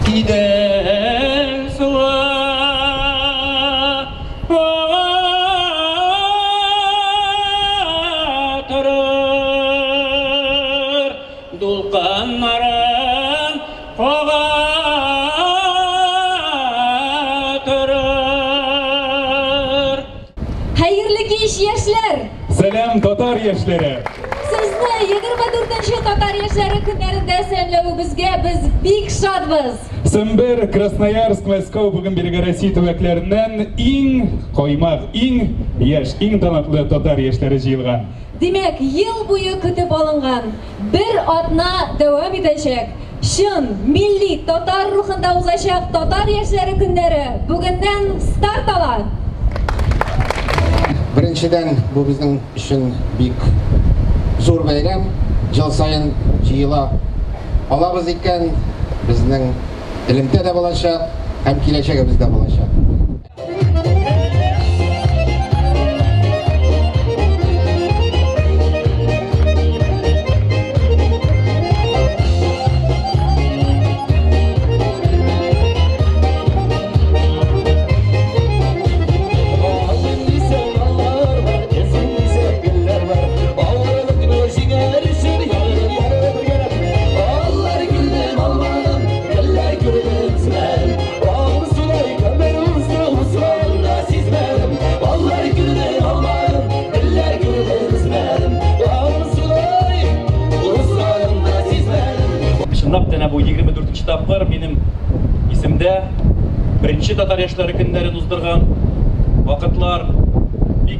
Идел суы ага торыр, дулкыннарын кага торыр. Хәерле кич, яшьләр! Сәлам, татар яшьләре! Сезне 24 татар яшьләре көннәрендә сәламләвебезгә без бик шатбыз. Сембер, Красноярск, Мәскәү бүген бирегә Россия төбәкләреннән иң каймак, иң яшь, иң талантлы татар яшьләре җыелган. Димәк, ел буе көтеп алынган, бер атна дәвам итәчәк, чын, милли татар рухында узачак татар яшьләре көннәре бүгеннән старт ала. Беренчедән, бу безнең өчен бик зур бәйрәм. Ел саен җыела алабыз икән, безнең элемтә дә булачак һәм киләчәгебез дә булачак. Чынлап та бу 24 тапкыр минем исемдә беренче татар яшьләре көннәрен уздырган вакытлар бик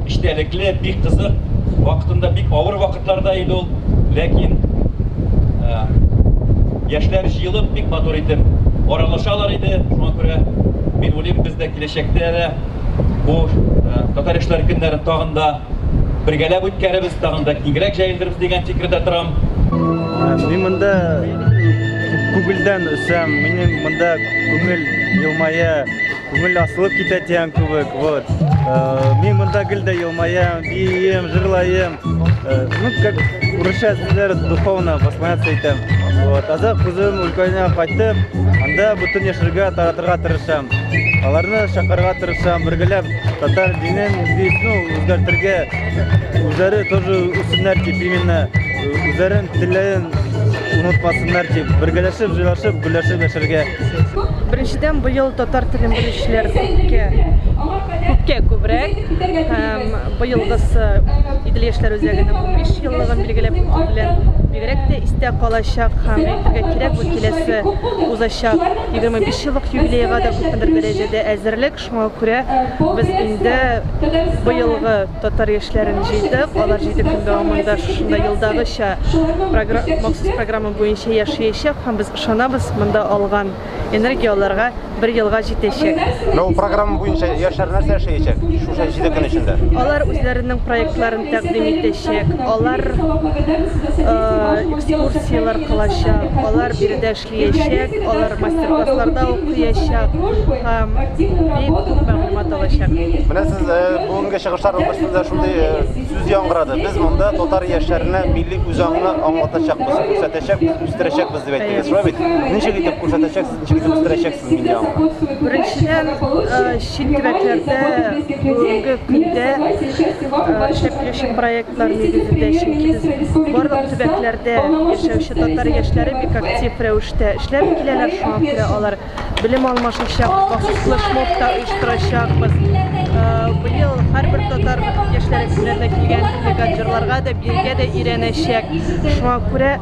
эчтәлекле, бик кызык, вакытында бик авыр вакытларда иде ул, ләкин яшьләр җыелып бик матур итеп аралашалар иде. Шуңа күрә мин уйлыйм, без дә киләчәктә дә бу татар яшьләре көннәрен тагын да бергәләп үткәребез, тагын да киңрәк җәелдербез дигән фикердә торам. Мин монда күңелдән үсәм, минем монда күңел елмая, күңел асылып китә дигән кебек. Вот. Мин монда гел дә елмаям, бием, җырлаем. Ну, как урысча сүзләр духовно восполняться итәм. Вот. Азак үзем өлкәгә кайтып, анда бөтен яшьләргә таратырга тырышам. Аларны чакырырга тырышам, бергәләп татар динен бит, ну, үзгәртергә, үзләре тоже үссеннәр дип, именно үзләрен телләрен онытмасыннар дип, бергәләшеп, җырлашып, гөрләшеп яшәргә. Беренчедән, быел татар телен белүчеләр күпкә күбрәк. Һәм быелгысы Идел яшьләр үзәгенең 15 еллыгын билгеләп үтү белән бигрәк тә истә калачак һәм әйтергә кирәк, бу киләсе узачак 25 еллык юбилейга да күпмедер дәрәҗәдә әзерлек. Шуңа күрә без инде быелгы татар яшьләрен җыйдык. Алар 7 көн дәвамында шушында елдагыча махсус программа буенча яшәячәк һәм без ышанабыз, монда алган энергия аларга бер елга җитәчәк. Менә ул программа буенча яшьләр нәрсә эшләячәк шушы 7 көн эчендә? Алар үзләренең проектларын тәкъдим итәчәк, алар экскурсияләр кылачак, алар биредә эшләячәк, алар мастер-классларда укыячак һәм бик күп мәгълүмат алачак. Менә сез бүгенге чыгышларның берсендә шундый сүз яңгырады. Без монда татар яшьләренә милли үзаңны аңлатачакбыз, күрсәтәчәкбез, үстерәчәкбез дип әйттегез. Шулай бит? Ничек итеп күрсәтәчәксез, ничек итеп үстерәчәксез милли аңны? Беренчедән, чит төбәкләрдә бүгенге көндә эшләп килүче проектлар нигезендә, чөнки без барлык төбәкләрдә яшәүче татар яшьләре бик актив рәвештә эшләп киләләр, шуңа күрә алар белем алмашачак, махсус флешмоб та оештырачакбыз. Быел һәрбер татар яшьләре көннәренә килгән делегат җырларга да, биергә дә өйрәнәчәк. Шуңа күрә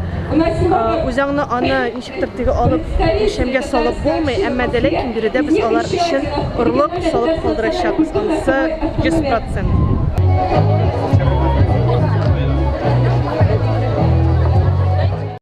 үзаңны аны ничектер теге алып үлчәмгә салып булмый, әмма дә ләкин биредә без алар өчен орлык салып калдырачакбыз. Анысы 100%.